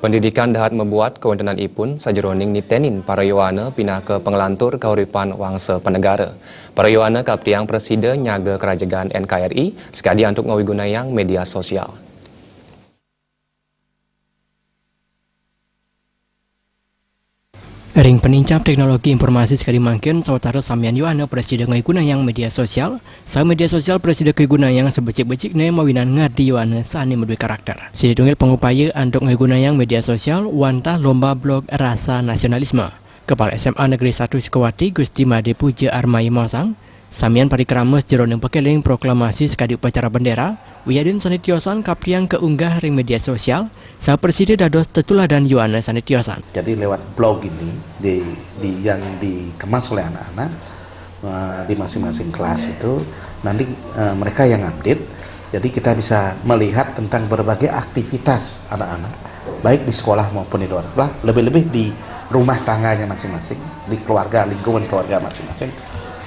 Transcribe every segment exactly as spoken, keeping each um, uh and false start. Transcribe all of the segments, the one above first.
Pendidikan dahat mabuat kawéntenanipun sajeroning nitenin para yowana pinaka panglantur kauripan wangsa panegara. Para yowana kaptiang prasida nyaga karajegan N K R I sakadi antuk ngawigunayang média sosial. Ring panincap teknologi informasi sakadi mangkin, sawatara samian yowana prasida ngawigunayang média sosial, saha média sosial prasida kawigunayang sabecik-becikné mawinan ngardi yowana sané madué karakter. Sida tunggil pangupaya antuk ngawigunayang média sosial wantah lomba blog rasa nasionalisme. Kepala S M A Negeri Satu Sukawati, Gusti Madé Puja Armaya maosang, samian parikrama sajeroning pakéling proklamasi sakadi upacara bendera, wiadin sané tiosan kaptiang kaunggah ring média sosial, saha prasida dados tetuladan yowana sané tiosan. Jadi lewat blog ini di, di yang dikemas oleh anak-anak eh, di masing-masing kelas itu nanti eh, mereka yang update. Jadi kita bisa melihat tentang berbagai aktivitas anak-anak baik di sekolah maupun di luar sekolah, lebih-lebih di rumah tangganya masing-masing, di keluarga, lingkungan keluarga masing-masing.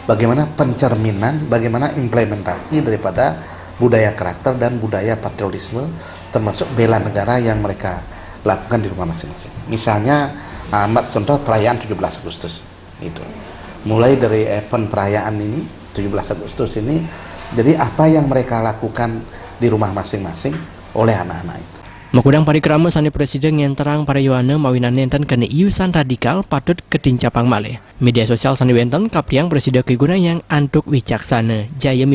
Bagaimana pencerminan, bagaimana implementasi daripada budaya karakter dan budaya patriotisme, termasuk bela negara yang mereka lakukan di rumah masing-masing. Misalnya, ambil contoh perayaan tujuh belas Agustus. Gitu. Mulai dari event perayaan ini, tujuh belas Agustus ini, jadi apa yang mereka lakukan di rumah masing-masing oleh anak-anak itu. Makudang parikrama sané prasida ngénterang para yowana mawinan nénten kena iusan radikal patut katincapang malih. Média sosial sané wénten kaptiang prasida kawigunayang antuk wicaksana. Jaya